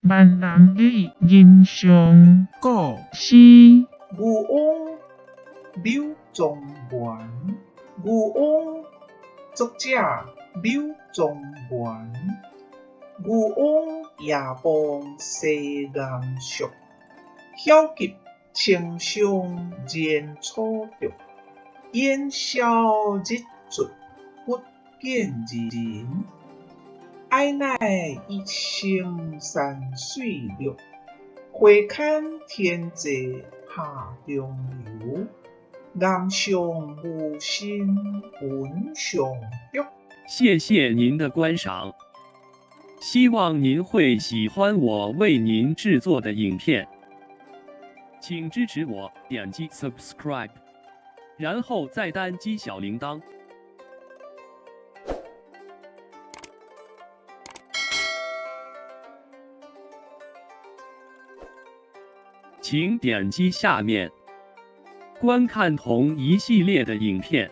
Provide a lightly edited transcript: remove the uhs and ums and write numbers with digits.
閩南語人上古詩。漁翁柳宗元，漁翁，作者柳宗元。漁翁夜傍西岩宿，曉汲清霜燃草燭。煙消日出不見人，哀乃一生山水綠。花堪天際下中游，岩上無心雲上竹。謝謝您的觀賞，希望您會喜歡我為您製作的影片，請支持我點擊 subscribe，然後再單擊小鈴鐺。請點擊下面觀看同一系列的影片。